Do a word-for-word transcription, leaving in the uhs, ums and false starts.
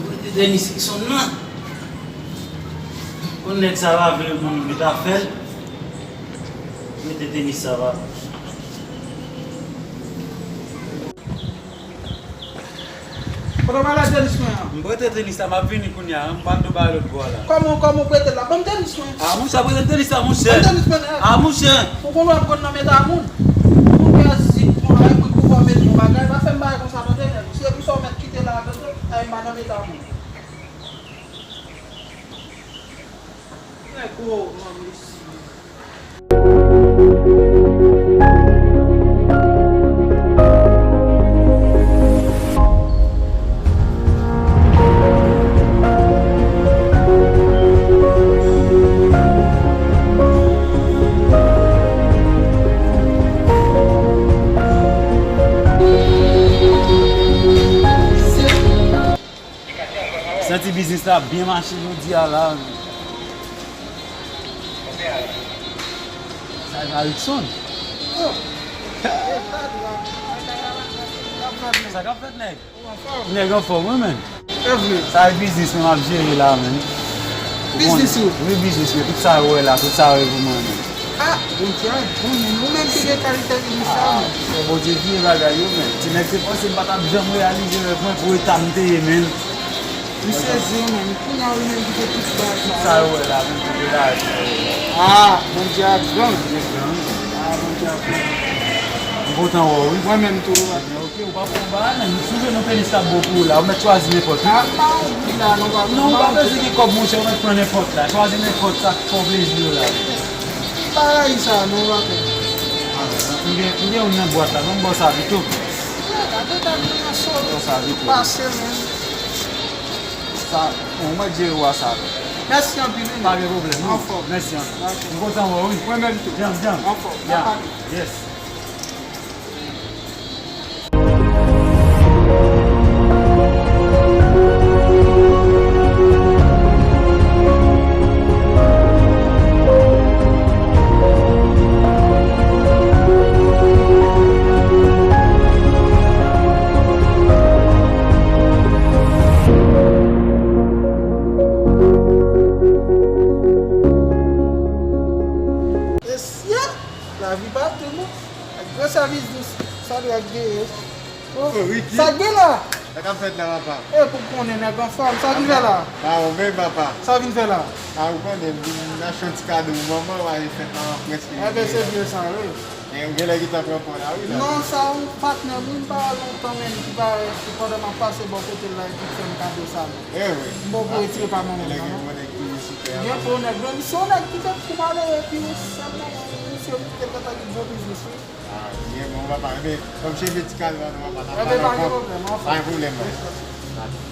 Mwen te tenis ki sonn nan. Konn nèg sa pa vle moun ki ta fè l. Mete tenis sa pa. Kote w pral ak tenis mwen an? M prete tenis la, m ap vini kounye a, m pral tou bay lòt bò a la. Kòman, kòman w prete l la? Ban m tenis mwen. A, monchè, prete m tenis la, monchè. Ban m tenis mwen, eh. A, monchè. Ou konn w ap konn nan meta moun. Ou gen zi, pran, ay, mwen kou fò mete yon bagay, pa fè m bagay konsa, tande, nèg. Si e pou sa w mèt kite la, tande, ay, m pa nan meta moun. Nèg, o, manmi, si. Santi biznis la ap byen mache jodi a la. Sa e Marikson. Sa k ap fèt, nèg? Nèg anfòm, wi, men. Sa e biznis mwen m ap jere la, men. Biznis ou? Wi, biznis mwen. Tout sa yo wè la, tout sa yo pou mwen, men. Ah, Bondye ap bon, men. Ou menm ki gen kalite biznis sa, men. Bondye vye bagay yo, men. Ti nèg te panse m pa t ap janm reyalize rèv mwen pou eta m te ye, men. M sezi, men. Kounye a, ou menm ki te tout bagay sa. Tout sa yo wè la, men, tout bagay sa yo wè. Ah, Bondye ap gran. Bondye gran. Ah, Bondye ap gran. M kontan wè w, wi. Mwen menm tou. Ok, ou pa pran bagay, men. Si w jwenn yon tenis k ap bon pou ou la, ou mèt chwazi nenpòt, wi. Ah, pa anvi la, non, pa. Non, ou pa bezwen gen kòb, monchè, ou mèt pran nenpòt la. Chwazi nenpòt sa k fè w plezi yo la. Ki bagay sa, non, pa pè. Ah, m gen, m gen youn nan bwat la, ban m ba w sa pito. Gade, gade, gade, yon sòt. Ba w sa pito. Pase, men. Sa, bon, mwen jere w a sa. Mèsi anpil, wi. Pa gen pwoblèm, non. Anfòm. Mèsi anpil. Dakò. M kontan wè w, wi. Mwen menm tou. Djanm, djanm. Anfòm. Ya. N ap pale. Yes. Mesye, lavi pa tou non. Ak gwo sèvis dous, sa dwe ap genyen. Oh, Ricky. Sa k gen la? Sa k ap fèt la, papa? E pou konnen nèg anfòm, sa w vin fè la? Pa ou menm, papa. Sa w vin fè la? A, ou konnen, m vin achte yon ti kado pou manman, w ale fèt la prèske vini. Enben, se byen sa, wi. E ou genlè gentan pran pò la, wi, la. Non, sa yon patnè m, wi, m pa wè lontan, men, ki parèt, ki pandan m ap pase bò kote l la, epi l fè m kado sa, non. E wi. M poko retire pa manman m nan, non. Genlè gen yon nèg ki vin sipè a. Gen pou nèg, men, se yon nèg ki fèt kou malere, epi yon sèl manman, misye, misye te fèt ak gwo biznis, wi. Ah, byen bon, papa. Enben, kòm se medikal la, nou papa, n ap pale ankò. Enben, pa gen pwoblèm, anfòm. Pa gen pwoblèm, non.